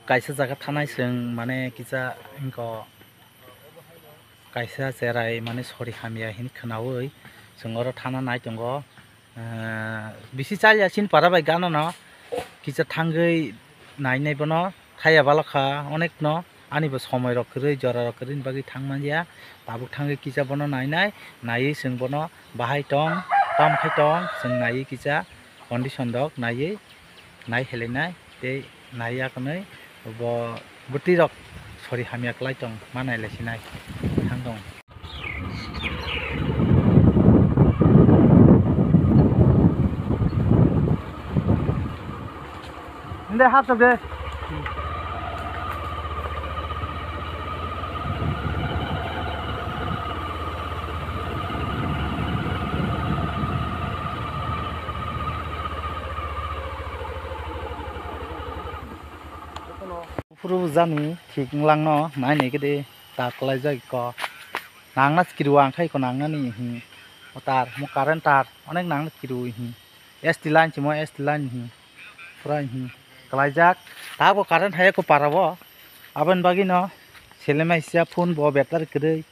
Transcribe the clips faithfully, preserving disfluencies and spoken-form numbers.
Kaisa jaga thanai chwng mane kisa wngkha kaisa cherai mane sori hamya hinwi khwnawi chwng oro thana nai tongo. Ah, bisi chaliya chini para bai gana no kisa thangwi nainai bono thaya balokha onekno ani bo somoi rok kwrwi jora rok kwrwini bagwi thang manya tabuk thangwi kisa bono nainai naiwi chwng bono bahai tong tam khai tong chwng naiwi kisa condition rok naiwi nai helainai tei nai yakwnwi bo bwtwi rok sori hamya kwlai tong ma nailai sinai thang tong. Nde hap sok de. Phuru jani thik wnglang no nai nai khe de tar kwlai jak ko. Nang na skiri wang khai ko nang nani hi. O tar mo current tar onek nang na skiri hi. S T line chimo S T line hi. Pura hi. Kwlai jak. Ta bo current hai ko para bo. Aboni bagwi no selemai sia phone bo battery kwrwi.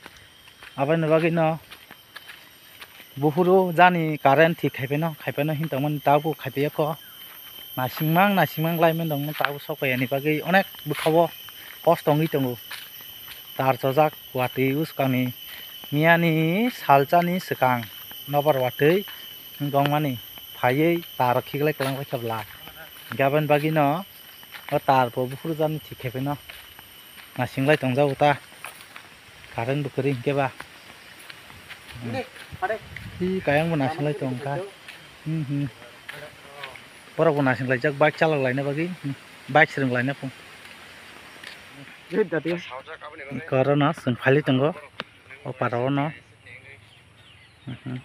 Aboni bagwi no buphuru jani current thik khai phano, khai phano hin tongmani tabuk khai phiyakho. Nasingmang, nasingmang lai mani tongmani tabuk sok phaiyani bagwi onek bwkhao kosto wngwi tongo. Tar chojak watwi bwskangni miyani salsani swkang nobar watwi wng tongmani phaiwi tar khiklai kwlanglai khe bwla. Hwnkhe aboni bagwino o tar bo buphuru jani thik khai phano. Nasinglai tongjago ta. Current bo kwrwi hinkhe ba. Hi kayang bo nasinglai tongkha. Hmm, hmm. Borok bo nasinglai jak bike chalok laina bagwi. Hmm. Bike swrwng laina phung. Corona chwng phali tongo. O para o no. Mhm.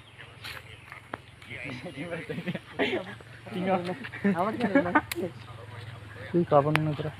Twi kabang nang tra.